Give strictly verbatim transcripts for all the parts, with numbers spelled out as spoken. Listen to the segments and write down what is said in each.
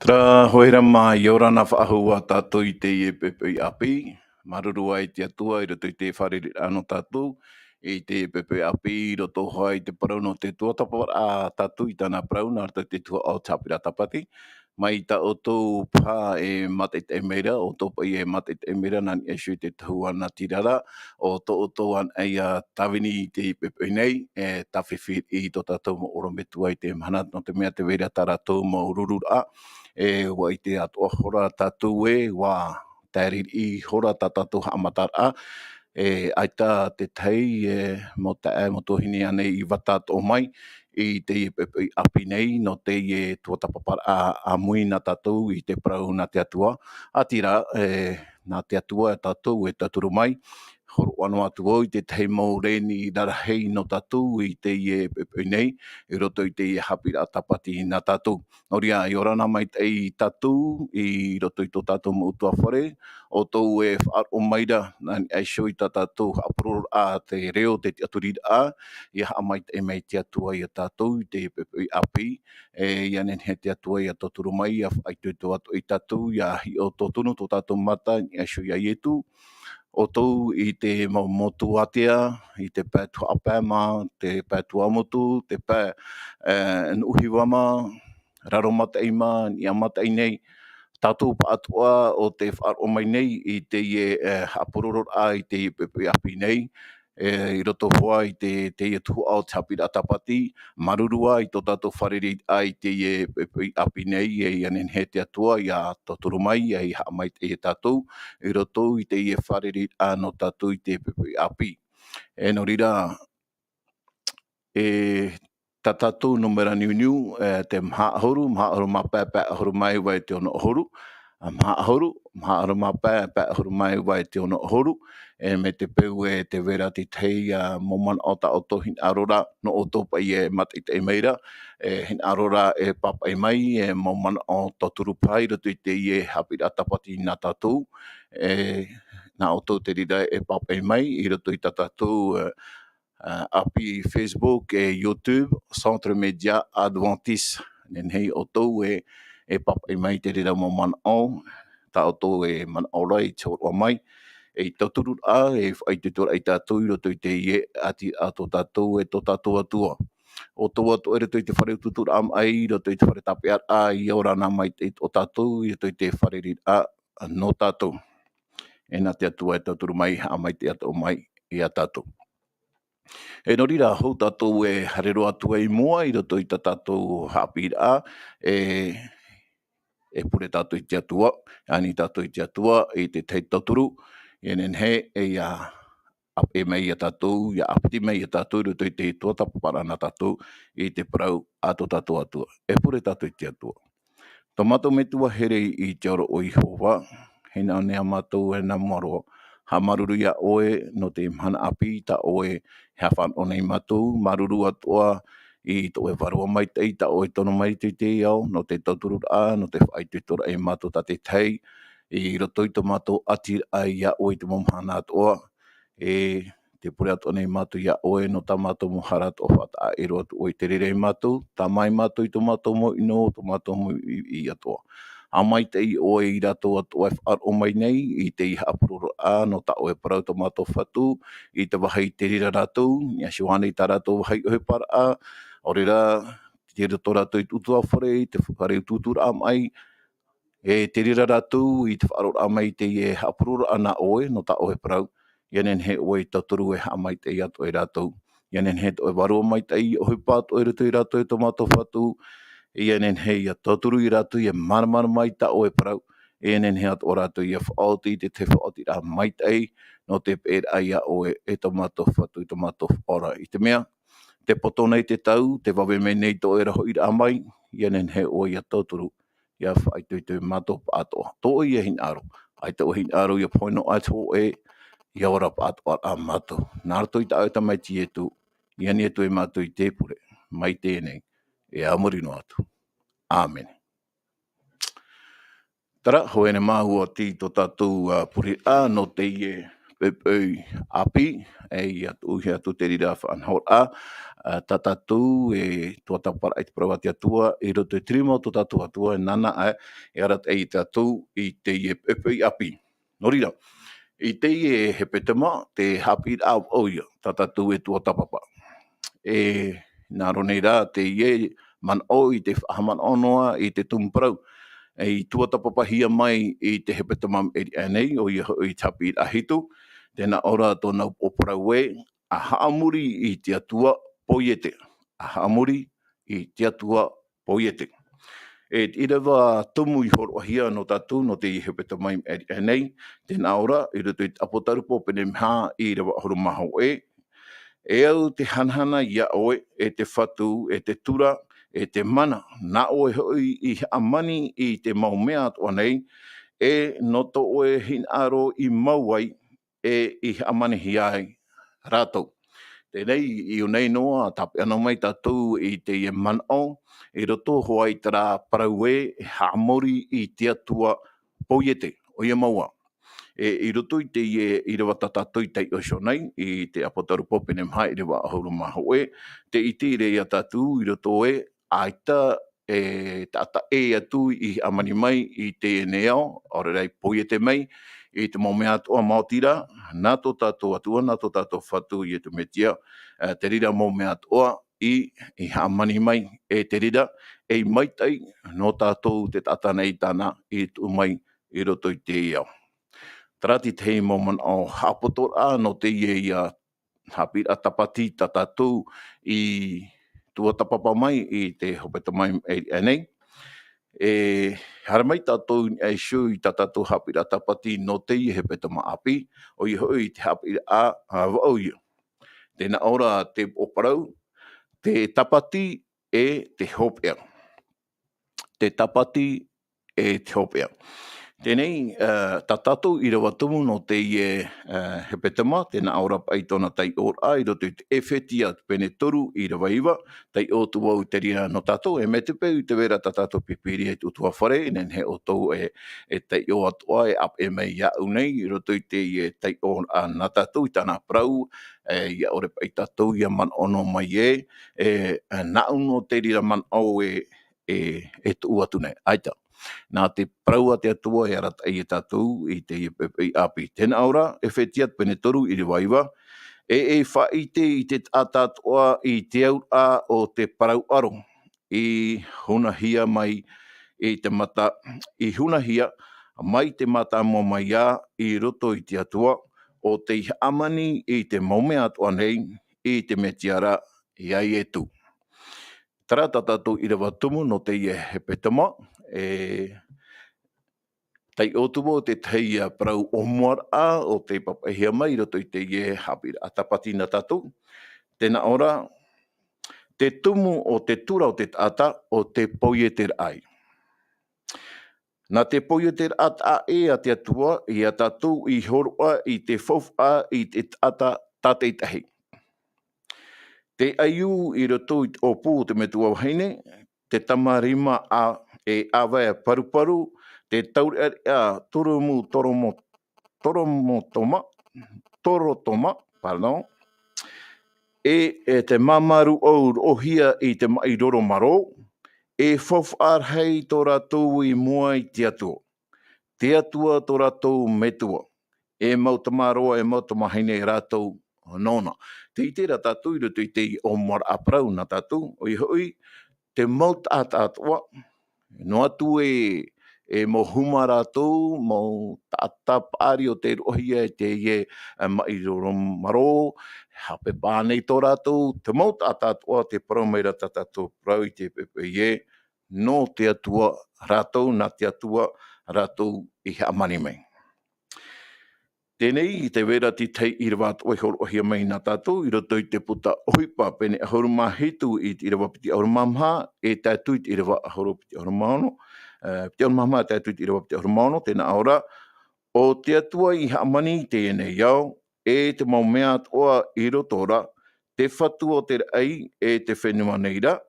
Tara hoera mā, ʻia ora na faʻahou ā tātou i teie poʻipoʻi ʻāpī. Māuruuru ā i te Atua i roto i te fārereiraʻa nō tātou i teie poʻipoʻi ʻāpī, i roto hoʻi i te parau nō te tuatāpaparaʻa a tātou i tāna parau, nā roto i te tuhaʻa o te haʻapiʻiraʻa Tāpati. Mai tā ʻoutou paha e mātaʻitaʻi mai ra, ʻoutou paʻi e mātaʻitaʻi mai ra, nā niʻa iho i te tahua natirara, ʻo tō ʻoutou anaʻe ia tāvini i te poʻipoʻi nei, e tāfifi i tō tātou mau ʻorometua i te mahana, nō te mea tē vai ra tā rātou mau rururaʻa, e, ʻua ʻite atoʻa ihora tātou ē, ʻua tae riʻi ihora tā tātou haʻamataraʻa, e, ʻaita te tahi, e, mau taeaʻe, mau tuahine ānei i vata atoʻa mai i teie poʻipoʻi ʻāpī nei, nō teie tuatāpaparaʻa ʻāmui nā tātou i te parau nā te Atua, ʻātīrā, e, nā te Atua e tātou e tauturu mai. Hōroʻa noa atu vau i te tahi mau rēni rarahi nō tātou i teie poʻipoʻi nei, i roto i teie haʻapiʻiraʻa Tāpati nā tātou. Nō reira, ʻia ora na maitaʻi tātou i roto i tō tātou mau ʻutuāfare, ʻoutou e faʻaroʻo mai ra, nā niʻa iho i tā tātou haʻapurororaʻa, te reo, te tiʻaturiraʻa, ʻia haʻamaitaʻi mai te Atua ia tātou i teie poʻipoʻi ʻāpī, e, ʻia nehenehe te Atua ʻia tauturu mai, ʻia faʻaitoito atoʻa ia tātou, ʻia hiʻo tōtonu tō tātou mata, nā niʻa iho ia Ietu, ʻoutou i te mau motu ātea, i te pae tuhaʻa pae mā, te pae Tuamotu, te pae, e, Nuʻuhiva mā, Raro Mataʻi mā, Niʻa Mataʻi nei, tātou pāʻatoʻa ʻo tē faʻaroʻo mai nei i teie, e, haʻapurororaʻa i teie poʻipoʻi ʻāpī nei, e, i roto hoʻi i te, teie tuhaʻa o te haʻapiʻiraʻa Tāpati, māuruuru ā i tō tātou fārereiraʻa i teie poʻipoʻi ʻāpī nei, e, ʻia nehenehe te Atua ʻia tauturu mai, ʻia haʻamaitaʻi ia tātou, i roto i teie fārereiraʻa nō tātou i te poʻipoʻi ʻāpī. E, nō reira, e, tā tātou nūmera niuniu, e, te maha ʻahuru, maha ʻahuru mā pae, pae ʻahuru mā iva e te ono ʻahuru, a, maha ʻahuru, maha ʻahuru mā pae, pae ʻahuru mā iva e te ono ʻahuru, e, mai te peu e tē vai ra te tahi, a, mau manaʻo tā ʻoutou hinaʻaro ra, nō ʻoutou paʻi e mātaʻitaʻi mai ra, e, hinaʻaro ra e pāpaʻi mai, e, mau manaʻo tauturu paʻi i roto i teie haʻapiʻiraʻa Tāpati nā tātou, e, nā ʻoutou te reira e pāpaʻi mai, i roto i tā tātou, e, a, ʻāpī Facebook e YouTube, Centre Média Adventiste. Nehenehe ʻoutou e, e pāpaʻi mai te reira mau manaʻo, tā ʻoutou e manaʻo ra i te hōroʻa mai, e i tauturu ra, e faʻaitoitoraʻa ia tātou i roto i teie ʻati a tō tātou e tō tātou Atua. ʻO tō ʻoutou i roto i te fare utuuturaʻa maʻi, i roto i te fare tāpeʻaraʻa, ʻia ora na maitaʻi tō tātou, i roto i te fārereiraʻa nō tātou. E nā te Atua e tauturu mai, haʻamaitaʻi atoʻa mai ia tātou. E nō reira, hou tātou e haere roa atu ai i mua i roto i tā tātou haʻapiʻiraʻa, e, e pure tātou i te Atua, ani tātou i te Atua, i te tahi tauturu, ʻia nehenehe, e ʻia ʻāpeʻe mai ia tātou, ʻia ʻāpiti mai ia tātou, i roto i te tuatāpaparaʻa nā tātou, i te parau a tō tātou Atua. E pure tātou i te Atua. Tō mātou Metua here i te ora ʻo Iehova, hinaʻaro nei ā mātou e nā mua roa. Haʻamāuruuru ia ʻoe nō te mahana ʻāpī, tā ʻoe e haʻafānaʻo nei ia mātou, māuruuru atoʻa i tō ʻoe Vārua Maitaʻi, tā ʻoe tono mai i teie ao, nō te tautururaʻa, nō te faʻaitoitoraʻa ia mātou tā te tahi, i roto i tō mātou ʻatiraʻa ia ʻoe i te mau mahana atoʻa, e tē pure atoʻa nei mātou ia ʻoe, nō tā mātou mau hara atoʻa faʻataʻa e roaʻa atu ʻoe i te reira ia mātou, tāmā ia mātou i tō mātou mau ʻino, tō mātou mau ʻī, ʻī atoʻa. Haʻamaitaʻi ʻoe ia rātou atoʻa e faʻaroʻo mai nei i teie haʻapurororaʻa, nō tā ʻoe parau tō mātou Fatu, i te vāhi i te reira rātou, i ʻahiʻahi nei tā rātou vāhi ʻohiparaʻa, ʻaore rā, tei roto rātou i te ʻutuāfare, i te fare utuuturaʻa maʻi, e te reira rātou i te faʻaroʻoraʻa mai i teie haʻapurororaʻa nā ʻoe, nō tā ʻoe parau, ʻia nehenehe ʻoe e tauturu e haʻamaitaʻi atoʻa ia rātou. ʻIa nehenehe tō ʻoe Vārua Maitaʻi, ʻohipa atoʻa i roto ia rātou e tō mātou Fatu, ʻia nehenehe ʻia tauturu ia rātou, ʻia māramarama i tā ʻoe parau, ʻia nehenehe atoʻa rātou ʻia faʻaoti i te tahi faʻaotiraʻa maitaʻi, nō te peʻeraʻa ia ʻoe e tō mātou Fatu, i tō mātou Faʻaora. I te mea, tē poto nei te tau, tē vave mai nei tō ʻoe ra hoʻiraʻa mai, ʻia nehenehe ʻoe ʻia tauturu, ʻia faʻaitoito ia mātou pāʻatoʻa. Tō ʻoe ia hinaʻaro, ʻaita ʻoe hinaʻaro ʻia pohe noa atu ē, ʻia ora pāʻatoʻa rā mātou. Nā roto i tā ʻoe Tamaiti Ietu, i ani atu ai mātou i te pure, mai teie nei, e a muri noa atu. ʻĀmene. Terā, hōʻē nei māua tō tātou, ā, pureraʻa nō teie poipoi ʻāpī, e, ʻia tuʻuhia atu te reira faʻanahoraʻa, ā, tā tātou e tuatāpaparaʻa i te parau a te Atua, i roto i te rima o tō tātou Atua, e nāna ē, e arataʻi ia tātou i teie poipoi ʻāpī. Nō reira, i teie hepetoma, te haʻapiʻiraʻa vau ia, tā tātou e tuatāpapa. E, nā roto nei rā, teie manaʻo i te faʻahaʻamanaʻo noa i te tumu parau, e, i tuatāpapahia mai i te hepetoma maʻiri aʻe nei, ʻoia hoʻi te haʻapiʻiraʻa hitu, tē nā ʻō ra tōna upoʻo parau ē, ʻa haʻamori i te Atua poiete, ʻa haʻamori i te Atua poiete. E te ʻīrava tumu i hōroʻahia nō tātou, nō teie hepetoma maʻiri aʻe nei, tē nā ʻō ra, i roto i te Apotarupo pene maha ʻīrava ʻahuru mā hōʻē, e au te hanahana ia ʻoe, e te Fatu, e te Tura, e te Mana, nā ʻoe hoʻi i hāmani i te mau mea atoʻa nei, e nō tō ʻoe hinaʻaro i mau ai, e i hāmanihia ai rātou. Teie nei, i ʻō nei noa, tāpeʻa noa mai tātou i teie manaʻo, i roto hoʻi i terā parau ē, e haʻamori i te Atua poiete, ʻoia mau ā. E, i roto i teie ʻīrava tā tātou i taiʻo iho nei, i te Apotarupo pene maha ʻīrava ʻahuru mā hōʻē, tē ʻite ra ia tātou i roto ē, ʻaita e taʻata ʻē atu i hāmani mai i teie nei ao, ʻaore rā i poiete mai, i te mau mea atoʻa maoti rā, nā tō tātou Atua, nā tō tātou Fatu Iesu Mesia, e, te reira mau mea atoʻa i, i hāmani mai, e te reira, ei maitaʻi nō tātou te taʻata nei tāna i tuʻu mai i roto i teie ao. Terā te tahi mau manaʻo haʻapotoraʻa nō teie ia haʻapiʻiraʻa tāpati tā tātou i tuatāpapa mai i te hepetoma maʻiri aʻe nei. E haere mai tātou i niʻa iho i tā tātou haʻapiʻiraʻa tāpati nō teie hepetoma ʻāpī, ʻoia hoʻi te haʻapiʻiraʻa, ā, vau ia. Tē nā ʻō ra te upoʻo parau, te tāpati e te hopeʻa. Te tāpati e te hopeʻa. Teie nei, ā, tā tātou ʻīrava tumu nō teie, ā, hepetoma, tē nā ʻō ra paʻi tōna taiʻoraʻa i roto i te ʻEfetia pene toru ʻīrava iva, taiʻo atu vau i te reira nō tātou, e mea tiʻa paʻi ʻoe tē vai ra tā tātou pīpīria i te ʻutuāfare, e nehenehe ʻoutou e, e taiʻo atoʻa, e ʻāpeʻe mai iāʻu nei, i roto i teie taiʻoraʻa nā tātou i tāna parau, e, ʻia ʻore paʻi tātou ʻia manaʻo noa mai ē, e, nāʻu nō te reira manaʻo e, e, e tuʻu atu nei. ʻAita. Nā te parau a te Atua e arataʻi ia tātou i teie poipoi ʻāpī. Tē nā ʻō ra, ʻEfetia pene toru ʻīrava iva, e, e faʻaʻite i te taʻata atoʻa i te auraʻa o te parau ʻaro, i hunahia mai i te mata, i hunahia mai te mātāmua mai ā i roto i te Atua, ʻo tei hāmani i te mau mea atoʻa nei, i te Mesia ra, iā Iesu. Terā tā tātou ʻīrava tumu nō teie hepetoma, e taiʻo atu vau i te tahi parau ʻōmuaraʻa ʻo tei pāpaʻihia mai i roto i teie haʻapiʻiraʻa tāpati nā tātou. Tē nā ʻō ra, te tumu o te tura o te taʻata, ʻo te poieteraʻa. Nā te poieteraʻa taʻa ʻē a te Atua, ia tātou i hōroʻa i te faufaʻa i te taʻata tātaʻitahi. Te ʻaiū i roto i te ʻōpū o te metua vahine, te tama rima ʻā, e ʻāvae paruparu, te taureʻareʻa turumu toromo-, toromotoma, torotoma, pardon, e, e te māmāru ʻou roʻohia i te maʻi roro marō, e faufaʻa rahi tō rātou i mua i te Atua. Te Atua tō rātou metua. E mau tamāroa, e mau tamāhine rātou nōna. Tē ʻite ra tātou i roto i te ʻōmuaraʻa parau nā tātou, ʻoia hoʻi, te mau taʻata atoʻa, noa atu e, e mau huma rātou, mau taʻata paʻari ʻo tei roʻohia i teie, e, maʻi roro marō, haʻapepa nei tō rātou, te mau taʻata atoʻa, tē parau mai ra tā tātou parau i te poipoi ē, nō te Atua rātou, nā te Atua rātou i hāmani mai. Teie nei, tē vai ra te tahi ʻīrava atoʻa i hōroʻahia mai nā tātou, i roto i te puta ʻOhipa, pene ʻahuru mā hitu i te ʻīrava piti ʻahuru mā maha, e tae atu i te ʻīrava ʻahuru piti ʻahuru mā ono, e, piti ʻahuru mā maha, e tae atu i te ʻīrava piti ʻahuru mā ono, tē nā ʻō ra, ʻo te Atua i hāmani i teie nei ao, e te mau mea atoʻa i roto ra, te Fatu o te raʻi, e te fenua nei ra,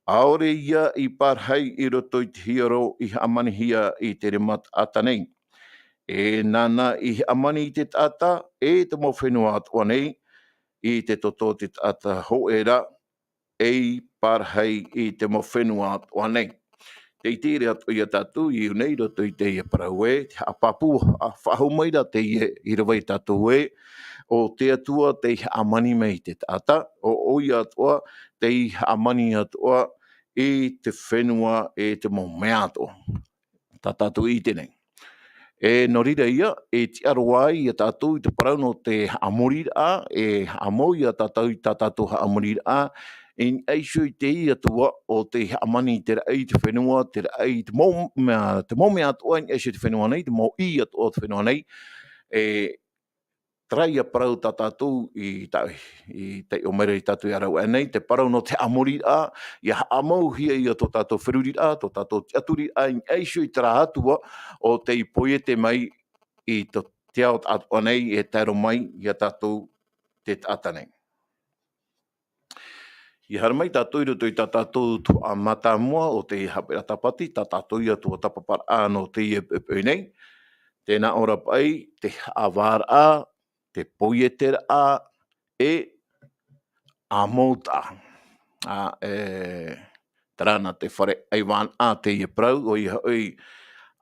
ʻaore ia i parahi i roto i te hiero i hāmanihia i te rima taʻata nei. e nāna i hāmani i te taʻata, e te mau fenua atoʻa nei, i te toto o te taʻata hōʻē ra, ei pārahi i te mau fenua atoʻa nei. Tē ʻite ra atoʻa ia tātou i ʻō nei i roto i teie parau ē, te haʻapāpū, ā, faʻahou mai ra teie i rave ia tātou ē, ʻo te Atua tei hāmani mai i te taʻata, ʻo, ʻo ia atoʻa tei hāmani atoʻa i te fenua e te mau mea atoʻa. Tā tātou i ʻite nei. E, nō reira ia, e tiʻa roa ai ia tātou i te parau nō te haʻamoriraʻa, e haʻamau ia tātou i tā tātou haʻamoriraʻa, i niʻa iho i teie Atua ʻo tei hāmani i te raʻi i te fenua, te raʻi i te mau mea, te mau mea atoʻa i niʻa iho i te fenua nei, te mau ʻī atoʻa o te fenua nei, e, terā ia parau tā tātou i ta-, i taiʻo mai ra ia tātou ia rave nei, te parau nō te haʻamoriraʻa, ʻia haʻamauhia ia tō tātou feruriraʻa, tō tātou tiʻaturiraʻa, i niʻa iho i terā Atua ʻo tei poiete mai i tō te ao atoʻa nei e tae roa mai ia tātou te taʻata nei. ʻIa haere mai tātou i roto i tā tātou tuhaʻa mātāmua ʻo te haʻapiʻiraʻa tāpati, tā tātou ia tuhaʻa tāpaparaʻa nō teie poʻipoʻi nei. Tē nā ʻō ra paʻi, te haʻavāraʻa, te poieteraʻa, e ʻāmautaʻa. Ā, e, terā nā te fare ʻaivānaʻa teie parau, ʻoia hoʻi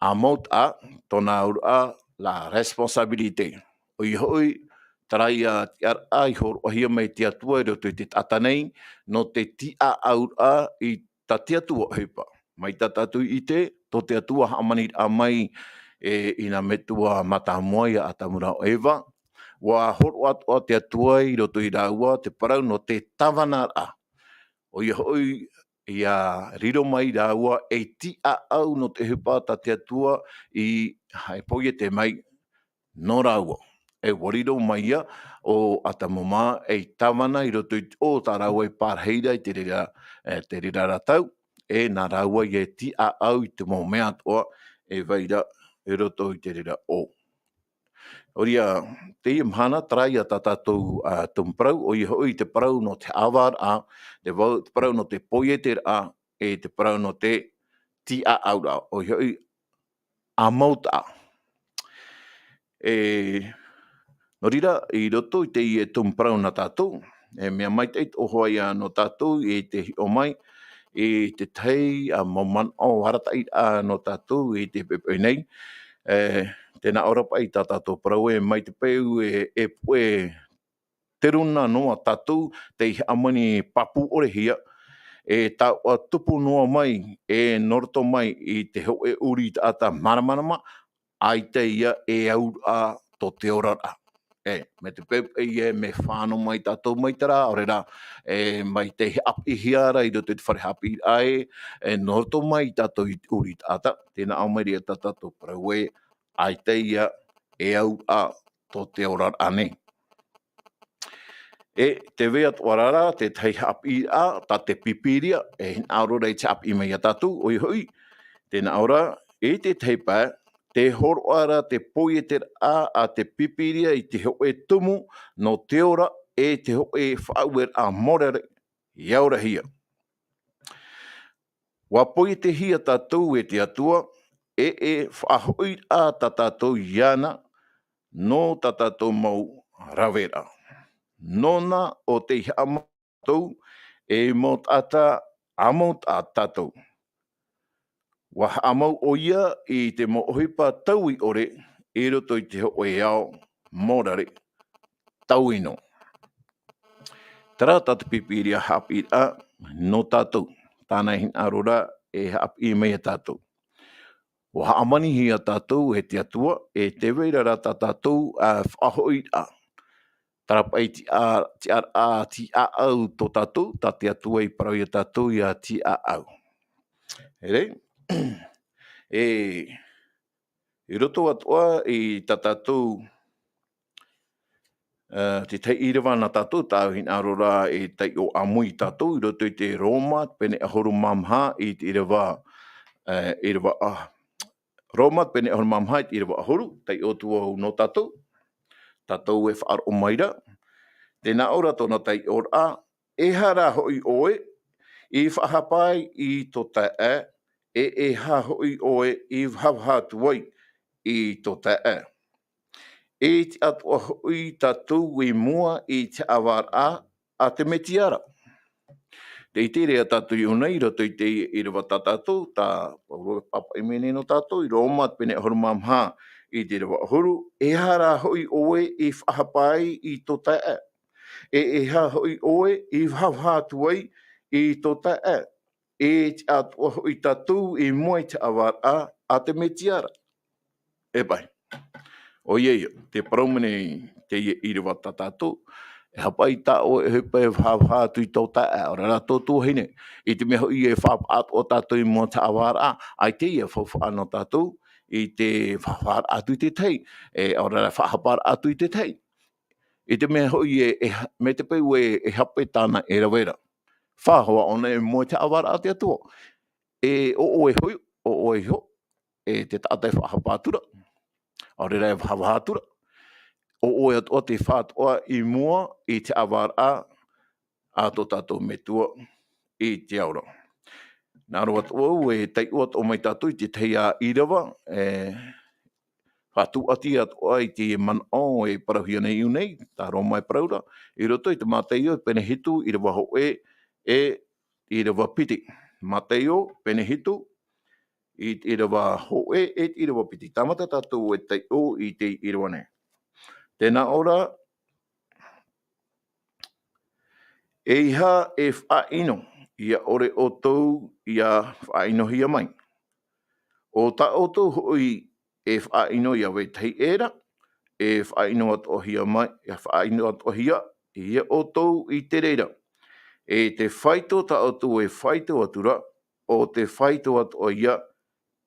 ʻāmautaʻa, tōna auraʻa, la responsabilité. ʻOia hoʻi, terā ia tiʻaraʻa i hōroʻahia mai te Atua i roto i te taʻata nei, nō te tiʻaʻauraʻa i tā te Atua ʻohipa. Mai tā tātou i ʻite, tō te Atua hāmaniraʻa mai, e, i nā metua mātāmua ia Atamu ra ʻo Eva, ʻua hōroʻa atoʻa te Atua i roto ia rāua te parau nō te tāvanaraʻa. ʻOia hoʻi, ʻia riro mai rāua ei tiʻaʻau nō te ʻohipa tā te Atua i, e poiete mai nō rāua. E ʻua riro mai ia ʻo Atamu mā ei tāvana i roto i te ʻō tā rāua i pārahi ra i te reira, e, te reira ra tau, e nā rāua ia e tiʻaʻau i te mau mea atoʻa e vai ra i roto i te reira ʻō. Nō reira, teie mahana, terā ia tā tātou, ā, tumu parau, ʻoia hoʻi te parau nō te haʻavāraʻa, te vau-, te parau nō te poieteraʻa, e te parau nō te tiʻaʻauraʻa, ʻoia hoʻi ʻāmautaʻa. E, nō reira, i roto i teie tumu parau nā tātou, e mea maitaʻi tō hoʻi ia nō tātou i te hiʻo mai i te tahi, ā, mau manaʻo arataʻiraʻa nō tātou i te poʻipoʻi nei. E, tē nā ʻō ra paʻi tā tātou parau ē, mai te peu e, e puʻe te runa noa tātou tei hāmani pāpū-ʻore-hia, e taoʻa tupu noa mai, e nō roto mai i te hōʻē ʻūrī taʻata māramarama, ʻaita ia e auraʻa tō te oraraʻa. E, mai te peu paʻi ē, mea fānaʻo mai tātou mai terā, ʻaore rā, e, mai tei haʻapiʻihia ra i roto i te fare haʻapiʻiraʻa ē, e nō roto mai tātou i te ʻūrī taʻata, tē nā ʻō mai ra ia tā tātou parau ē, ʻaita ia e auraʻa tō te oraraʻa nei. E tē vai atoʻa ra ra te tahi haʻapiʻiraʻa, tā te Pīpīria, e hinaʻaro ra i te haʻapiʻi mai ia tātou, ʻoia hoʻi, tē nā ʻō ra, i te tahi pae, tē hōroʻa ra te poieteraʻa a te Pīpīria i te hōʻē tumu nō te ora, e te hōʻē faʻaueraʻa morare, ʻia orahia. ʻUa poietehia tātou e te Atua, e, e faʻahoʻiraʻa tā tātou iāna, nō tā tātou mau raveraʻa. Nōna ʻo tei haʻamau tātou, e mau taʻata ʻāmautaʻa tātou. ʻUa haʻamau ʻoia i te mau ʻohipa taui ʻore, i roto i te hōʻē ao morare, taui noa. Terā tā te Pīpīria haʻapiʻiraʻa nō tātou, tāna e hinaʻaro ra e haʻapiʻi mai ia tātou. ʻUa hāmanihia tātou e te Atua, e tē vai ra ra tā tātou, ā, faʻahoʻiraʻa. Terā paʻi tiʻa-, tiʻaraʻa, tiʻaʻau tō tātou, tā te Atua i parau ia tātou ʻia tiʻaʻau. E rā, e, i roto atoʻa i tā tātou, ā, te tahi ʻīrava nā tātou, tāʻu e hinaʻaro ra e taiʻo ʻāmui tātou, i roto i te Roma, pene ʻahuru mā maha, i te ʻīrava, ā, ʻīrava, ā, Roma, pene ʻahuru mā maha, i te ʻīrava ʻahuru, taiʻo atu vau nō tātou, tātou e faʻaroʻo mai ra. Tē nā ʻō ra tōna taiʻoraʻa, Ehara hoʻi ʻoe i faʻahapa ai i tō taeaʻe, e, e aha hoʻi ʻoe i vahavaha atu ai i tō taeaʻe. E tiʻa atoʻa hoʻi tātou i mua i te haʻavāraʻa a te Mesia ra. Tē ʻite ra tātou i ʻō nei i roto i te ʻīrava tā tātou, tā Pauro e pāpaʻi mai nei nō tātou, i Roma pene ʻahuru mā maha i te ʻīrava ʻahuru, e aha rā hoʻi ʻoe i faʻahapa ai i tō taeaʻe? E, e aha hoʻi ʻoe i vahavā atu ai i tō taeaʻe? E tiʻa atoʻa hoʻi tātou i mua i te haʻavāraʻa a te Mesia ra. E paʻi. ʻOia ia, tē parau mai nei teie ʻīrava tā tātou, e haʻapaʻo i tā ʻoe e ʻohipa e vahavā atu i tō taeaʻe, ʻaore rā tō tuahine. I te mea hoʻi e faʻapaʻo atoʻa tātou i mua i te haʻavāraʻa, ʻaita e faufaʻa nō tātou i te vahavāraʻa atu i te tahi, e, ʻaore rā faʻahaparaʻa atu i te tahi. I te mea hoʻi e, e ha-, mai te peu e, e hape tāna e rave ra. Faʻahoʻi ʻōna i mua i te haʻavāraʻa a te Atua. E ʻo ʻoe hoʻi, ʻo ʻoe iho, e te taʻata e faʻahapa atu ra, ʻaore rā e vahavā atu ra. ʻO ʻoe atoʻa tē faʻahoʻi i mua i te haʻavāraʻa a tō tātou Metua i te ao ra. Nā roto atoʻa au e taiʻo atoʻa mai tātou i te tahi ā ʻīrava, e faʻatūʻati atoʻa i te manaʻo e parauhia nei i ʻō nei, tā Roma e parau ra, i roto i te Mataio pene hitu, ʻīrava hōʻē, e ʻīrava piti. Mataio pene hitu, i te ʻīrava hōʻē, e te ʻīrava piti. Tāmata tātou e taiʻo i te ʻīrava nei. Tē nā ʻō ra, E aha e faʻaʻino, ʻia ʻore ʻoutou ʻia faʻaʻinohia mai. ʻO tā ʻoutou hoʻi e faʻaʻino ʻia vetahi ʻē ra, e faʻaʻino atoʻahia mai, e faʻaʻino atoʻahia, ia ʻoutou i te reira. E te faito tā ʻoutou e faito atu ra, ʻo te faito atoʻa ia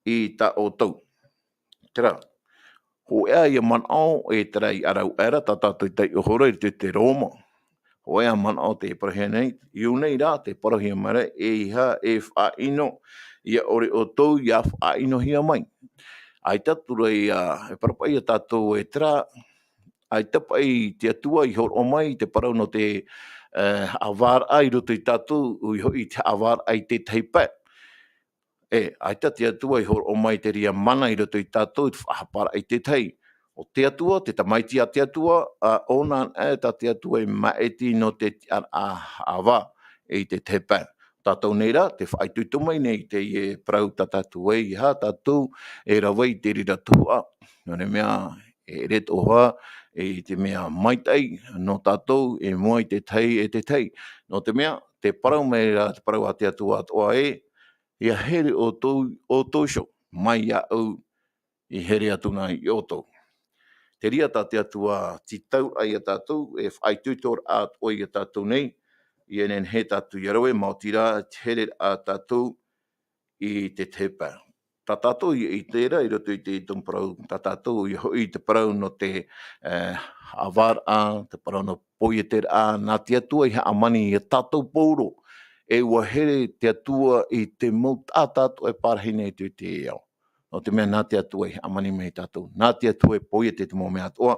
i tā ʻoutou. Terā, hōʻē ā ia manaʻo e terā i ʻarau aʻera tā tātou i taiʻo hora i te, te Roma. Hōʻē ā manaʻo tē parauhia nei, i ʻō nei rā, tē parauhia mai ra, e aha e faʻaʻino, ʻia ʻore ʻoutou ʻia faʻaʻinohia mai. ʻAita atu ra ia, e parau paʻi ia tātou e terā, ʻaita paʻi te Atua i hōroʻa mai te parau nō te, e, haʻavāraʻa i roto ia tātou, ʻoia hoʻi te haʻavāraʻa i te tahi pae. E, ʻaita te Atua i hōroʻa mai te reira mana i roto ia tātou, i te faʻahaparaʻa i te tahi. ʻO te Atua, te Tamaiti a te Atua, ā, ʻōna anaʻe tā te Atua i māʻiti nō te tiʻaraʻa haʻavā i te tahi pae. Tātou nei rā, tē faʻaitoito mai nei teie parau tā tātou e, e aha tātou e rave i te reira tuhaʻa. Nō te mea, e ʻere atoʻa, e i te mea maitaʻi nō tātou, i mua i te tahi, e te tahi. Nō te mea, tē parau mai ra te parau a te Atua atoʻa ē, ʻia here ʻoutou, ʻoutou iho, mai iāʻu, i here atu na ia ʻoutou. Te reira tā te Atua tītau ai ia tātou, e faʻaitoitoraʻa atoʻa ia tātou nei, ʻia nehenehe tātou ʻia rave, maoti rā, te hereraʻa tātou i te tahi pae. Tā tātou i, i terā, i roto i te, i te parau, tā tātou, ʻoia hoʻi te parau nō te, e, haʻavāraʻa, te parau nō poieteraʻa, nā te Atua i hāmani ia tātou pauroa, e ʻua here te Atua i te mau taʻata atoʻa e parahi nei i te, te ao. Nō te mea nā te Atua i hāmani mai ia tātou. Nā te Atua e poiete te mau mea atoʻa,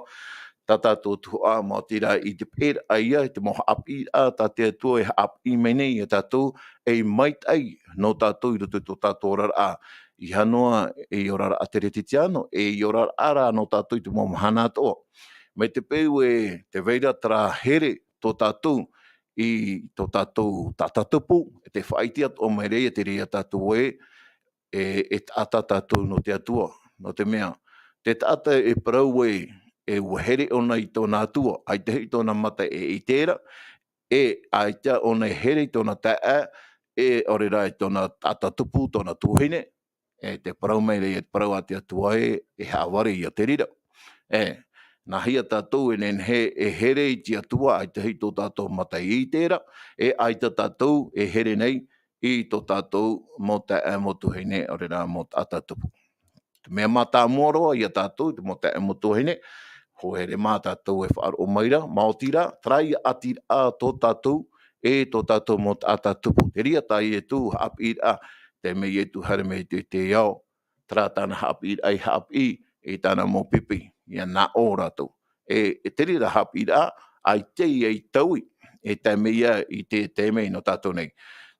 tā tātou tuhaʻa, maoti rā i te peʻeraʻa ia, i te mau haʻapiʻiraʻa, tā te Atua e haʻapiʻi mai nei ia tātou, ei maitaʻi nō tātou i roto i tō tātou oraraʻa. ʻEiaha noa ei oraraʻa teretetiano, ei oraraʻa rā nō tātou i te mau mahana atoʻa. Mai te peu e tē vai ra terā here tō tātou, i tō tātou taʻata tupu, e tē faʻaʻite atoʻa mai ra ia te reira tātou ē, e, e taʻata tātou nō te Atua. Nō te mea, te taʻata e parau ē, e ʻua here ʻōna i tōna Atua, ʻaita hoʻi tōna mata e ʻite ra, e ʻaita ʻōna e here i tōna taeaʻe, e ʻaore rā i tōna taʻata tupu, tōna tuahine, e tē parau mai ra ia te parau a te Atua ē, e haʻavare ia te reira. E, nāhea tātou e nehenehe e here i te Atua, ʻaita hoʻi tō tātou mata e ʻite ra, e ʻaita tātou e here nei i tō tātou mau taeaʻe, mau tuahine, ʻaore rā mau taʻata tupu. Te mea mātāmua roa ia tātou, te mau taeaʻe, mau tuahine, ʻua here mā tātou e faʻaroʻo mai ra, maoti rā, terā ia ʻatiraʻa tō tātou, e tō tātou mau taʻata tupu. Te reira tā Ietu haʻapiʻiraʻa, tae mai Ietu haere mai te, te ao, terā tāna haʻapiʻiraʻa i haʻapiʻi i tāna mau pipi, ʻia nā ʻō rātou. E, e te reira haʻapiʻiraʻa, ʻaita ia i taui, e tae mai ia i te, tae mai nō tātou nei.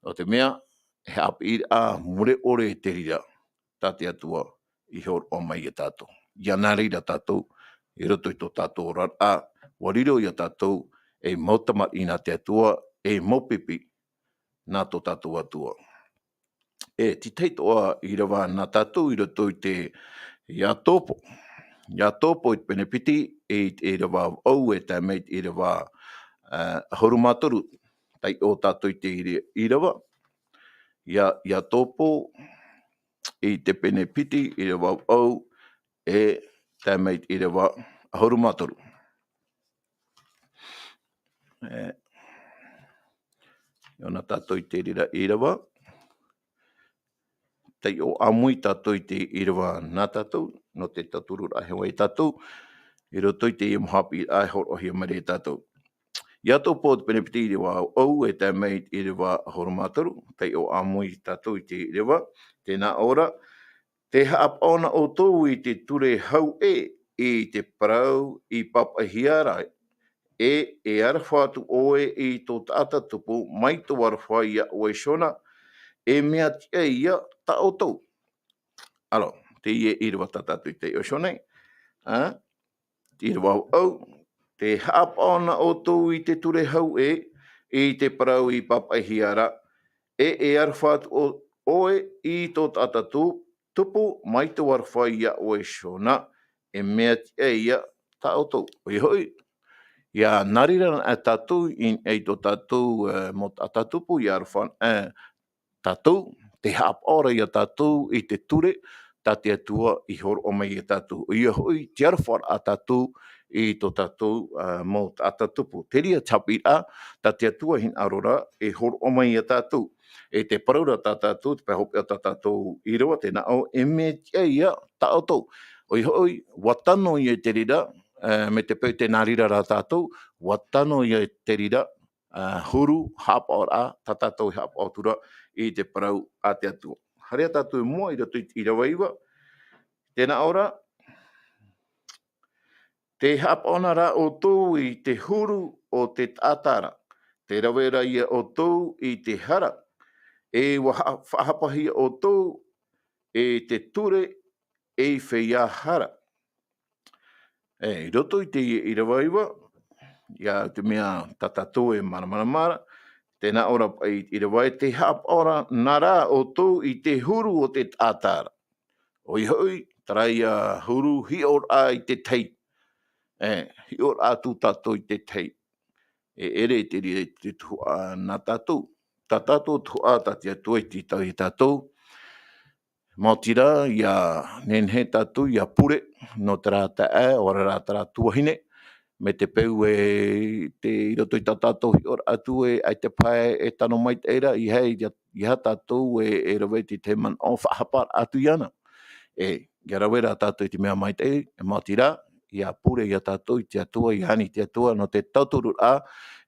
Nō te mea, e haʻapiʻiraʻa mure ʻore te reira, tā te Atua i hōroʻa mai ia tātou. ia nā reira tātou, i roto i tō tātou oraraʻa, ʻua riro ia tātou, ei mau tamariʻi nā te Atua, ei mau pipi, nā tō tātou Atua. E, te tahi atoʻa ʻīrava nā tātou i roto i te Iakobo. Iakobo i te pene piti, i te ʻīrava vaʻu e tae mai i te ʻīrava, e, ʻahuru mā toru, taiʻo tātou i te ʻīra-, ʻīrava. Ia, Iakobo, i te pene piti, ʻīrava vaʻu, e tae mai i te ʻīrava ʻahuru mā toru. E, ʻia ʻōna tātou i te reira ʻīrava. Taiʻo ʻāmui tātou i te ʻīrava nā tātou, nō te tauturu rahi o ia tātou, i roto i te mau haʻapiʻiraʻa e hōroʻahia mai ra ia tātou. Iakobo te pene piti ʻīrava vaʻu e tae mai i te ʻīrava ʻahuru mā toru, taiʻo ʻāmui tātou i te ʻīrava, tē nā ʻō ra, tē haʻapaʻo na ʻoutou i te ture hauʻē i te parau i pāpaʻihia ra, e, e aroha atu ʻoe i tō taʻata tupu mai tō aroha iā ʻoe Siona, e mea tiʻa ia tā ʻoutou. Alors, teie ʻīrava tā tātou i taiʻo iho nei, a, te ʻīrava vaʻu, tē haʻapaʻo na ʻoutou i te ture hauʻē i te parau i pāpaʻihia ra, e, e aroha atu ʻo-, ʻoe i tō taʻata tu-, tupu mai tō aroha iā ʻoe Siona, e mea tiʻa ia tā ʻoutou. ʻOia hoʻi, ʻia nā reira anaʻe tātou i, i tō tātou, e, mau taʻata tupu, ʻia aroha, e, tātou, tē haʻapaʻo ra ia tātou i te ture, tā te Atua i hōroʻa mai ia tātou. ʻOia hoʻi, te aroha ra tātou i tō tātou, a, mau taʻata tupu. Te reira te haʻapiʻiraʻa, tā te Atua hinaʻaro ra, e hōroʻa mai ia tātou. E te parau ra tā tātou, te pae hopeʻa tā tātou ʻīrava, tē nā ʻō, e mea tiʻa ia tā ʻoutou. ʻOia hoʻi, ʻua tano ia i te reira, e, mai te peu tē nā reira ra tātou, ʻua tano ia i te reira, a, huru haʻapaʻoraʻa, tā tātou e haʻapaʻo atu ra i te parau a te Atua. Haere tātou i mua i roto i te ʻīrava iva, tē nā ʻō ra, tē haʻapaʻo na rā ʻoutou i te huru o te taʻata ra, tē rave ra ia ʻoutou i te hara, e ʻua ha-, faʻahapahia ʻoutou i te ture ei feiā hara. E, i roto i teie ʻīrava iva, ʻia te mea tā tātou e māramarama ra, tē nā ʻō ra paʻi i te ʻīrava e tē haʻapaʻo na rā ʻoutou i te huru o te taʻata ra. ʻOia hoʻi, terā ia huru hiʻoraʻa i te tahi. E, hiʻoraʻa atu tātou i te tahi. E ʻere te reira te tuhaʻa nā tātou. Tā tātou tuhaʻa tā te Atua i tītau ia tātou. Maoti rā, ʻia nehenehe tātou, ʻia pure, nō terā taeaʻe, ʻaore rā terā tuahine, mai te peu e te, i roto i tā tātou hiʻoraʻa atu e, ʻaita paha e tano maitaʻi ra, ʻeiaha, ʻeiaha tātou e, e rave i te tahi manaʻo faʻahapa atu iāna. E, ʻia rave rā tātou i te mea maitaʻi, e maoti rā, ʻia pure ia tātou i te Atua, ʻia ani i te Atua, nō te tautururaʻa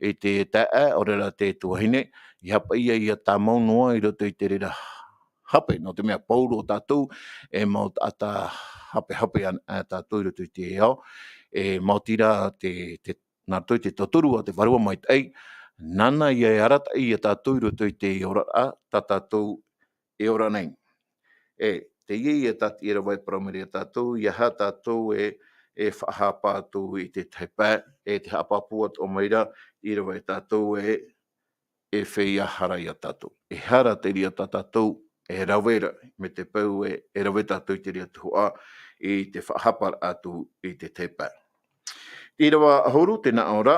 i te taeaʻe, ʻaore rā te tuahine, ʻia haʻapaʻo ia tāmau noa i roto i te reira hape, nō te mea pauroa tātou, e mau taʻata hapehape ana, ā, tātou i roto i te ao, e maoti rā te, te, nā roto i te tauturu a te Vārua Maitaʻi, nāna ia e arataʻi ia tātou i roto i te oraraʻa, tā tātou e ora nei. E, teie ia tā te ʻīrava e parau mai ra ia tātou, ʻeiaha tātou e, e faʻahapa atu i te tahi pae, e te haʻapāpū atoʻa mai ra, ʻīrava ia tātou e, e feiā hara ia tātou. E hara te reira tā tātou e rave ra, mai te peu e, e rave tātou i te reira tuhaʻa, i te faʻahapa atu i te tahi pae. Te ʻīrava ʻahuru, tē nā ʻō ra,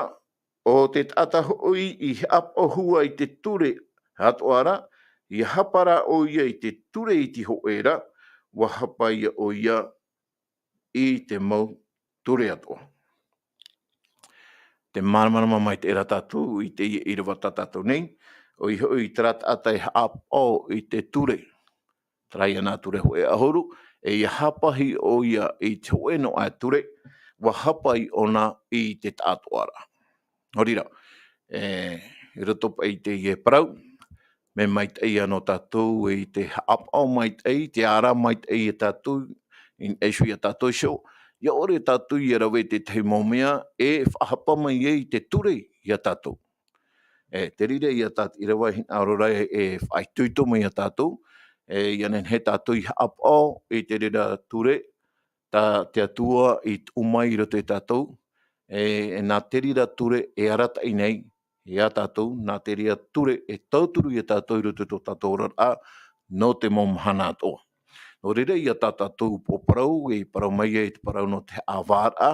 ʻo te taʻata hoʻi i haʻapaʻo hua i te ture atoʻa ra, ʻia hapa rā ʻoia i te ture iti hōʻē ra, ʻua hapa ia ʻoia i te mau ture atoʻa. Tē māramarama maitaʻi ra tātou i teie ʻīrava tā tātou nei, ʻoia hoʻi terā taʻata e haʻapaʻo i te ture. Terā ia nā ture hōʻē ʻahuru, e ʻia hāpaʻi ʻoia i te hōʻē noa ture, ʻua hāpaʻi ʻōna i te taʻatoʻaraʻa. Nō reira, e, i roto paʻi i teie parau, mea maitaʻi ā nō tātou i te haʻapaʻo maitaʻi, te ara maitaʻi ia tātou, i, e ʻite ia tātou iho, ʻia ʻore tātou ʻia rave i te tahi mau mea, e faʻahapa mai ai te ture ia tātou. E, te reira ia tā te ʻīrava e hinaʻaro ra e, e faʻaitoito mai ia tātou, e, ʻia nehenehe tātou i haʻapaʻo i te reira ture, tā te Atua i tuʻu mai i roto ia tātou, e, e nā te reira ture e arataʻi nei ia tātou, nā te reira ture e tauturu ia tātou i roto i tō tātou oraraʻa, nō te mau mahana atoʻa. Nō reira ia tā tātou upoʻo parau, e parau mai ai te parau nō te haʻavāraʻa,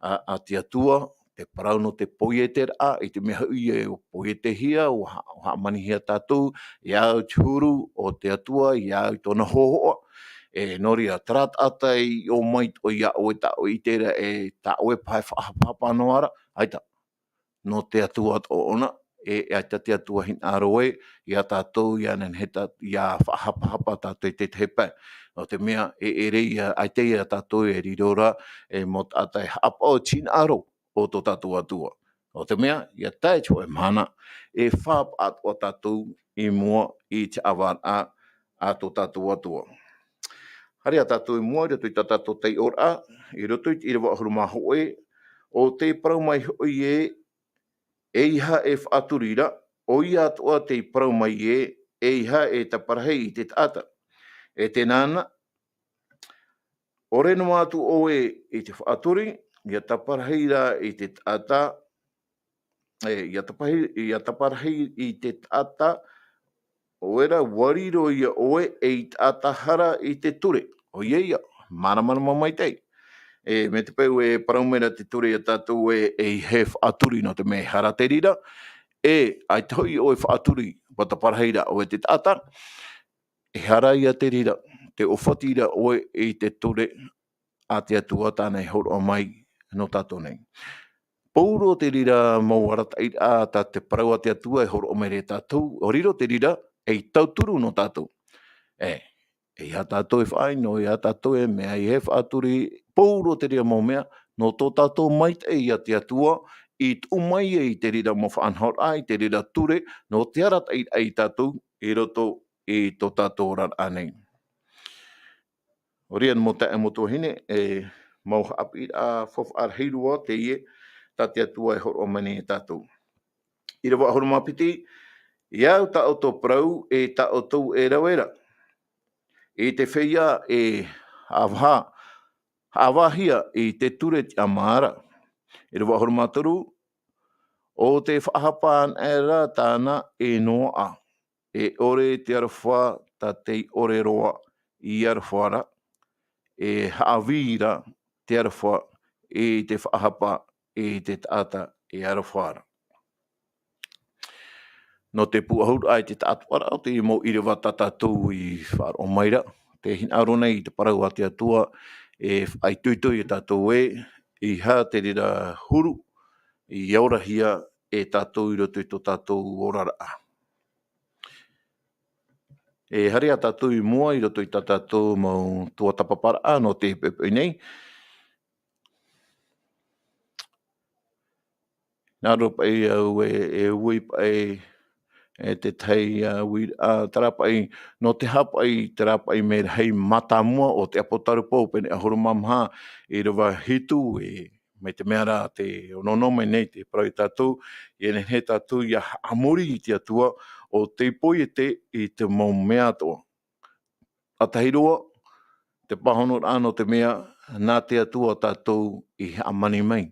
a, a te Atua, te parau nō te poieteraʻa, i te mea hoʻi e poietehia, ʻua ha-, ʻua haʻamanihia tātou, ia au te huru o te Atua, ia au tōna hōhoʻa. E, nō reira, terā taʻata i ʻō mai atoʻa ia ʻoe, tā ʻoe i ʻite ra, e tā ʻoe paha e faʻahapahapa noa ra, ʻaita. Nō te Atua atoʻa ʻōna, e, e ʻaita te Atua hinaʻaro ē ia tātou, ia nehenehe tā, ia faʻahapahapa tātou i te tahi pae. Nō te mea, e, e ʻere ia, ʻaita ia tātou e riro ra, e mau taʻata e haʻapaʻo i te hinaʻaro o tō tātou Atua. Nō te mea, ia tae i te hōʻē mahana, e faʻapaʻo atoʻa tātou i mua i te haʻavāraʻa a tō tātou Atua. Haere ā tātou i mua i roto i tā tātou taiʻoraʻa, i roto i te ʻīrava ʻahuru mā hōʻē, ʻo tē parau mai hoʻi ē, ʻeiaha e faʻaturi ra, ʻoia atoʻa tē parau mai ē, ʻeiaha e taparahi i te taʻata. E tē nā na, ʻore noa atu ʻoe i te faʻaturi, ʻia taparahi rā i te taʻata, e, ʻia tapahi-, ʻia taparahi i te taʻata, ʻoia rā, ʻua riro ia ʻoe ei taʻata hara i te ture. ʻOia ia, māramarama maitaʻi. E, mai te peu e parau mai ra te ture ia tātou ē, ʻeiaha e faʻaturi nō te mea e hara te reira, e, ʻaita hoʻi ʻoe e faʻaturi, ʻua taparahi rā ʻoe i te taʻata, e hara ia te reira, tē ʻōfati ra ʻoe i te ture a te Atua tāna i hōroʻa mai nō tātou nei. Pauroa te reira mau arataʻiraʻa tā te parau a te Atua e hōroʻa mai ra ia tātou, ʻua riro te reira ei tauturu nō tātou. E, ʻeiaha tātou e faʻaʻino, ʻeiaha tātou e mea, ʻeiaha e faʻaturi, pauroa te reira mau mea, nō tō tātou maitaʻi ia te Atua, i tuʻu mai ai i te reira mau faʻanahoraʻa, i te reira ture, nō te arataʻi ia tātou, i roto i tō tātou oraraʻa nei. ʻOia, mau taeaʻe, mau tuahine, e mau haʻapiʻiraʻa faufaʻa rahi roa teie tā te Atua e hōroʻa mai nei ia tātou. ʻĪrava ʻahuru mā piti, ia au tā ʻoutou parau, e tā ʻoutou e rave ra. I te feiā e haʻavāhia, haʻavāhia i te ture tiʻamā ra. ʻĪrava ʻahuru mā toru, ʻo tē faʻahapa anaʻe ra tāna e noaʻa. E ʻore te aroha tā tei ʻore roa i aroha ra, e haʻavī ra te aroha i te faʻahapa i te taʻata e aroha ra. Nō te pūʻohuraʻa i te taʻatoʻaraʻa o te mau ʻīrava tā tātou i faʻaroʻo mai ra, tē hinaʻaro nei te parau a te Atua e faʻaitoito ia tātou ē, ʻeiaha te reira huru i orahia e tātou i roto i tō tātou oraraʻa. E haere ā tātou i mua i roto i tā tātou mau tuatāpaparaʻa nō te poʻipoʻi nei. Nā roto paʻi au e, e ui paʻi, e te tahi, a, ui, a, terā paʻi, nō te haʻapaʻo i terā paʻi merahi mātāmua o te ʻApotarupo pene ʻahuru mā maha, ʻīrava hitu, e, mai te mea rā tē onoono mai nei te parau ia tātou, ʻia nehenehe tātou ʻia haʻamori i te Atua ʻo tē poiete i te mau mea atoʻa. ʻA tahi roa, te pāhonoraʻa nō te mea, nā te Atua tātou i hāmani mai.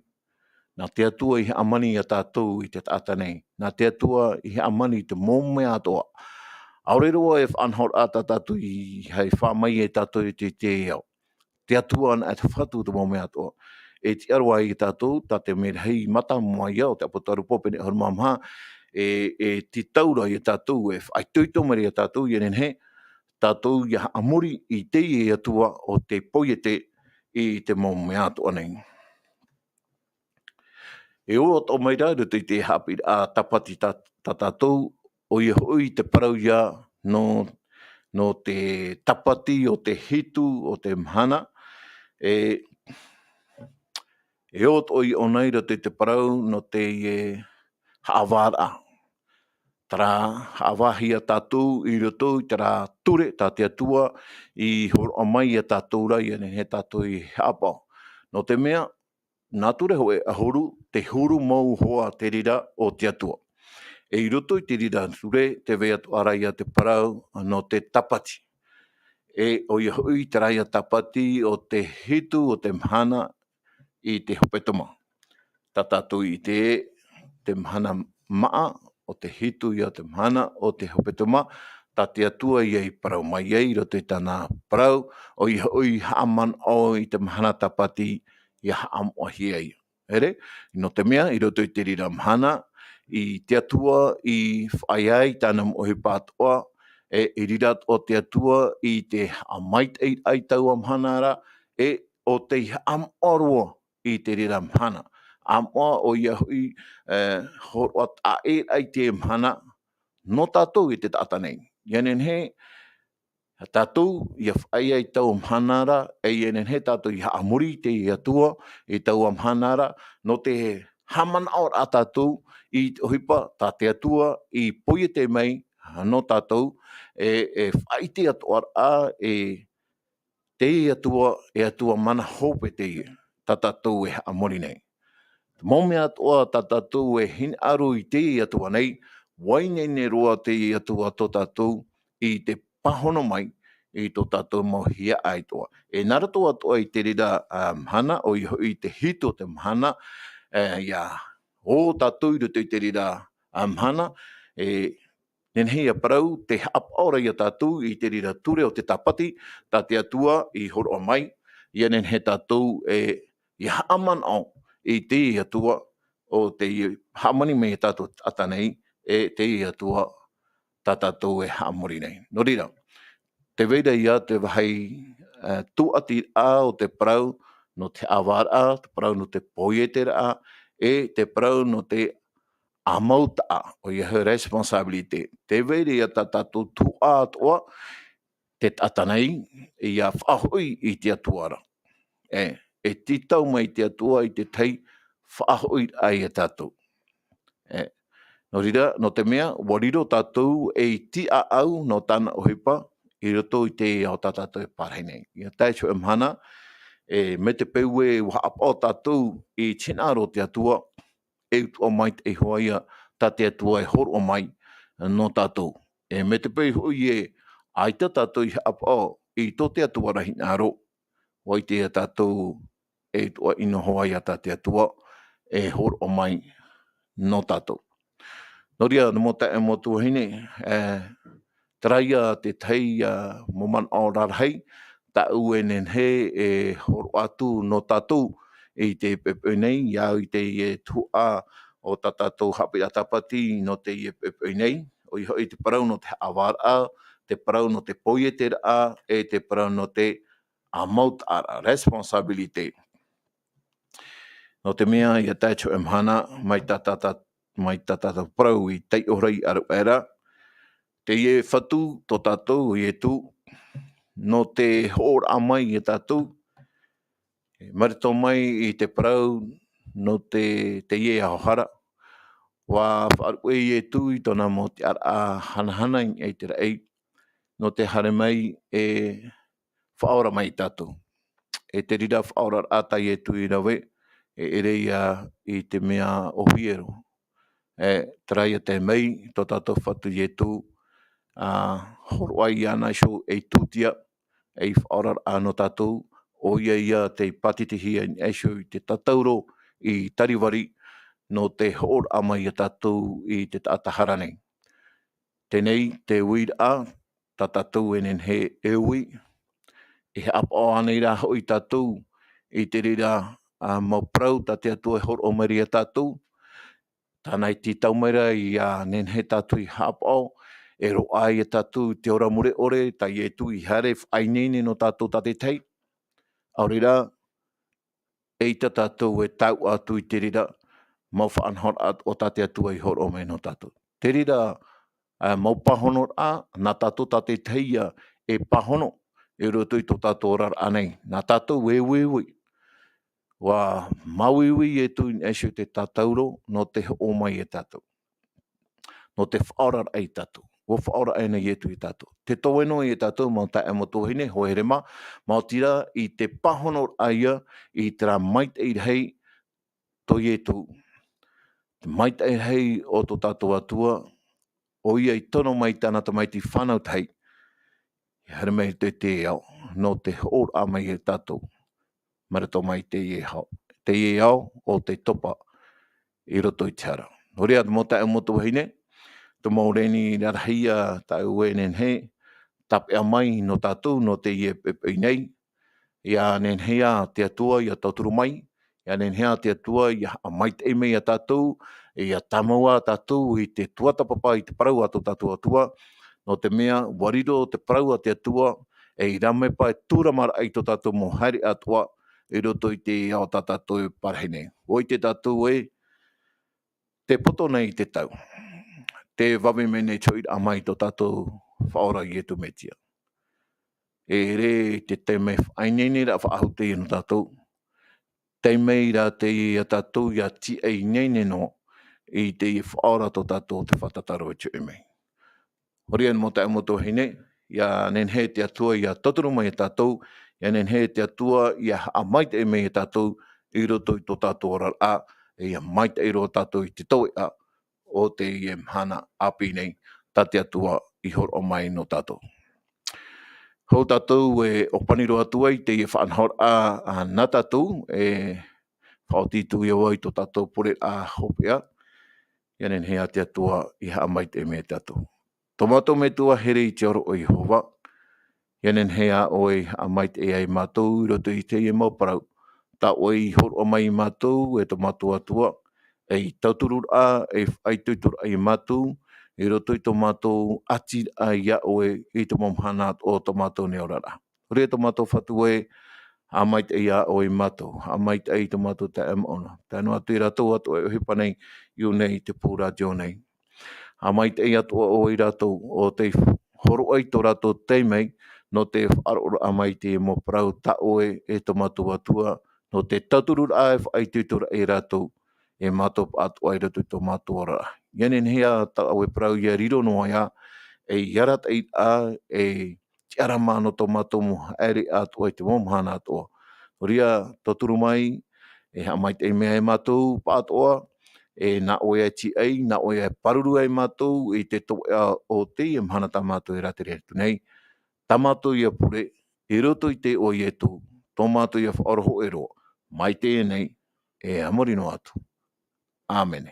Nā te Atua i hāmani ia tātou i te taʻata nei. Nā te Atua i hāmani i te mau mea atoʻa. ʻAore roa e faʻanahoraʻa tā tātou i, ʻeiaha e fā mai ia tātou i te, te ao. Te Atua anaʻe te Fatu te mau mea atoʻa. E tiʻa roa ia tātou, tā te merahi mātāmua ia o te ʻApotarupo pene ʻahuru mā maha, e, e tītau ra ia tātou, e faʻaitoito mai ra ia tātou, ʻia nehenehe tātou ʻia haʻamori i teie Atua ʻo tē poiete i te mau mea atoʻa nei. E ʻō atoʻa mai ra i roto i te haʻapiʻiraʻa tāpati tā, tā tātou, ʻoia hoʻi te parau ia nō, nō te tāpati o te hitu o te mahana, e, e ʻō atoʻa i ʻōna i roto i te parau nō te, e, haʻavāraʻa. Terā, haʻavāhia tātou i roto i terā ture tā te Atua i hōroʻa mai ia tātou ra, ʻia nehenehe tātou e haʻapaʻo. Nō te mea, nā ture hōʻē ʻahuru, te huru mau hoa te reira o te Atua. E i roto i te reira ture, tē vai atoʻa ra ia te parau nō te tāpati. e ʻoia hoʻi terā ia tāpati o te hitu o te mahana i te hepetoma. Tā tātou i ʻite, te mahana māʻa, o te hitu ia te mahana o te hepetoma, tā te Atua ia i parau mai ai i roto i tāna parau, ʻoia hoʻi haʻamanaʻo i te mahana tāpati ia haʻamoʻahia ia. ʻEre, nō te mea, i roto i te reira mahana, i te Atua i faʻaea ai tāna mau ʻohipa atoʻa, e, i reira atoʻa te Atua i te haʻamaitaʻiraʻa i taua mahana ra, e, ʻo tei haʻamoʻa roa i te reira mahana. ʻAmoʻa ʻoia hoʻi, e, hōroʻa taʻa ʻē i te mahana, nō tātou i te taʻata nei. ʻIa nehenehe, tātou, ia faʻaea i taua mahana ra, e ʻia nehenehe tātou ia haʻamori i te Atua, i taua mahana ra, nō te haʻamanaʻoraʻa tātou, i te ʻohipa, tā te Atua, i poiete mai, nō tātou, e, e faʻaʻite atoʻaraʻa, e, te Atua, e Atua mana hope teie, tā tātou e haʻamori nei. Mau mea atoʻa tā tātou e hinaʻaro i te Atua nei, ʻua ineine roa te Atua tō tātou i te pāhono mai i tō tātou mau hiaʻai atoʻa. E nā roto atoʻa i te reira, a, mahana, ʻoia hoʻi te hitu o te mahana, e, ia ō tātou i roto i te reira, a, mahana, e, nehenehe ia parau, tē haʻapaʻo ra ia tātou i te reira ture o te tāpati, tā te Atua i hōroʻa mai, ʻia nehenehe tātou e, ia haʻamanaʻo i te Atua, ʻo tei hāmani mai ia tātou taʻata nei, e te Atua tā tātou e haʻamori nei. Nō reira, tē vai ra ia te vāhi, e, tūʻatiraʻa o te parau nō te haʻavāraʻa, te parau nō te poieteraʻa, e te parau nō te ʻāmautaʻa, ʻoia hoʻi responsabilité. Tē vai ra ia tā tātou tuhaʻa atoʻa, te taʻata nei, ia faʻahoʻi i te Atua ra. E, e tītau mai te Atua i te tahi faʻahoʻiraʻa ia tātou. E, nō reira, nō te mea, ʻua riro tātou ei tīʻaʻau nō tāna ʻohipa, i roto i te ao tā tātou e pārahi nei. ʻIa tae i te hōʻē mahana, e, mai te peu ē ʻua haʻapaʻo tātou i te hinaʻaro o te Atua, e utuʻa maitaʻi hoʻi ia tā te Atua e hōroʻa mai nō tātou. E mai te peu hoʻi ē, ʻaita tātou i haʻapaʻo i tō te Atua ra hinaʻaro, ʻua ʻite ia tātou e utuʻa ʻino hoʻi ia tā te Atua e hōroʻa mai nō tātou. Nō reira, nō mau taeaʻe, mau tuahine, e, terā ia te tahi, a, mau manaʻo rarahi, tāʻu e nehenehe e hōroʻa atu nō tātou i teie poʻipoʻi nei, ʻia au i teie tuhaʻa o tā tātou haʻapiʻiraʻa tāpati nō teie poʻipoʻi nei, ʻoia hoʻi te parau nō te haʻavāraʻa, te parau nō te poieteraʻa, e te parau nō te ʻāmautaʻaraʻa, responsabilité. Nō te mea, ʻia tae i te hōʻē mahana, mai tā, tā, tā, mai tā tātou parau i taiʻoraʻa i ʻaruʻa ra, teie Fatu tō tātou, ʻo Ietu, nō te hoʻoraʻa mai ia tātou, e mai roto mai i te parau nō te, teie ao hara, ʻua faʻaruʻe Ietu i tōna mau tiʻaraʻa hanahana i niʻa i te raʻi, nō te haere mai e faʻaora mai ia tātou. E te reira faʻaoraraʻa tā Ietu i rave, e ʻere ia i te mea ʻōhie roa. E, terā ia tae mai, tō tātou Fatu Ietu, a, hōroʻa iāna iho ei tūtia, ei faʻaoraraʻa nō tātou, ʻoia ia tei pātitihia i niʻa iho i te tatauro i Tarivari, nō te hoʻoraʻa mai ia tātou i te taʻata hara nei. Teie te uiraʻa, tā tātou e nehenehe e ui, e haʻapaʻo ānei rā hoʻi tātou i te reira, a, mau parau tā te Atua e hōroʻa mai ra ia tātou, tāna e tītau mai ra ʻia nehenehe tātou i haʻapaʻo, e roaʻa ia tātou i te ora mure ʻore, tā Ietu i haere faʻaineine nō tātou tātaʻitahi. ʻAore rā, eʻita tātou e tae atu i te reira mau faʻanahoraʻa o tā te Atua i hōroʻa mai nō tātou. Te reira, ā, mau pāhonoraʻa, nā tātou tātaʻitahi ia e pāhono i roto i tō tātou oraraʻa nei. Nā tātou e uiui. ʻUa māuiui Ietu i niʻa iho i te tatauro nō te hoʻo mai ia tātou. Nō te faʻaoraraʻa ia tātou. ʻUa faʻaora aʻe na Ietu ia tātou. Te toe noa ia tātou, mau taeaʻe, mau tuahine, hōʻē here mā, maoti rā i te pāhonoraʻa ia i terā maitaʻi rahi tō Ietu. Te maitaʻi rahi o tō tātou Atua, ʻoia i tono mai i tāna tamaiti fānau tahi. haere mai te te ao, nō te hoʻoraʻa mai e tātou. Mai roto mai te ao, te ao o te topa i roto i te hara. Nō reira, mau taeaʻe, mau tuahine, tō mau reni rarahi ia tāʻu e nehenehe, tāpeʻa mai nō tātou, nō teie poʻipoʻi nei, ʻia nehenehe ā te Atua ʻia tauturu mai, ʻia nehenehe ā te Atua ʻia haʻamaitaʻi mai ia tātou, ʻia tāmau ā tātou i te tuatāpapa i te parau a tō tātou Atua, nō te mea, ʻua riro te parau a te Atua, ei rāmepa e tūramaraʻa i tō tātou mau haere atoʻa, i roto i te ao tā tātou e parahi nei. ʻUa ʻite tātou ē, tē poto nei te tau. Tē vave mai nei te hoʻiraʻa mai tō tātou Faʻaora Ietu Metia. E ʻere te taime faʻaineineraʻa faʻahou teie nō tātou. Taime rā teie ia tātou ʻia tiʻa ineine noa i teie faʻaora tō tātou o te fātata roa i te hoʻi mai. Nō reira, mau taeaʻe, mau tuahine, ʻia nehenehe te Atua ʻia tauturu mai ia tātou, ʻia nehenehe te Atua ʻia haʻamaitaʻi mai ia tātou i roto i tō tātou oraraʻa, e ʻia maitaʻi roa tātou i te tauihaʻa o teie mahana ʻāpī nei, tā te Atua i hōroʻa mai nō tātou. Hou tātou e ʻōpani roa atu ai teie faʻanahoraʻa, ā, nā tātou, e faʻaoti atu ia ʻoe i tō tātou pureraʻa hopeʻa, ʻia nehenehe ā te Atua ʻia haʻamaitaʻi mai ia tātou. Tō mātou Metua here i te aro ʻo Iehova, ʻia nehenehe ā ʻoe ʻia haʻamaitaʻi ai mātou i roto i teie mau parau, tā ʻoe i hōroʻa mai ia mātou e tō mātou Atua, ei tautururaʻa, ei faʻaitoitoraʻa ia mātou, i roto i tō mātou ʻatiraʻa ia ʻoe i te mau mahana o tō mātou nei oraraʻa. Nō reira, tō mātou Fatu ē, haʻamaitaʻi ia ʻoe ia mātou, haʻamaitaʻi i tō mātou taeaʻe Mauna. Tae noa atu ia rātou atoʻa e ʻohipa nei i ʻō nei i te pū rātio nei. Haʻamaitaʻi atoʻa ʻoe ia rātou, ʻo tei hōroʻa i tō rātou taime, nō te faʻaroʻoraʻa mai i te mau parau tā ʻoe e tō mātou Atua, nō te tautururaʻa e faʻaitoitoraʻa ia rātou, e mātou pāʻātoʻa i roto i tō mātou oraraʻa. ʻIa nehenehe ā tā ʻoe parau ʻia riro noa ia, ei arataʻiraʻa, ei tiʻarama nō tō mātou mau haere atoʻa i te mau mahana atoʻa. Nō reira, tauturu mai, e haʻamaitaʻi mai ia mātou pāʻātoʻa, e nā ʻoe e tiʻa ai, nā ʻoe e pāruru ai mātou i te tauihaʻa o teie mahana tā mātou e rātere atu nei. Tā mātou ia pure, i roto i te iʻoa o Ietu, tō mātou ia Faʻaora hōʻē roa, mai teie nei, e a muri noa atu. ʻĀmene.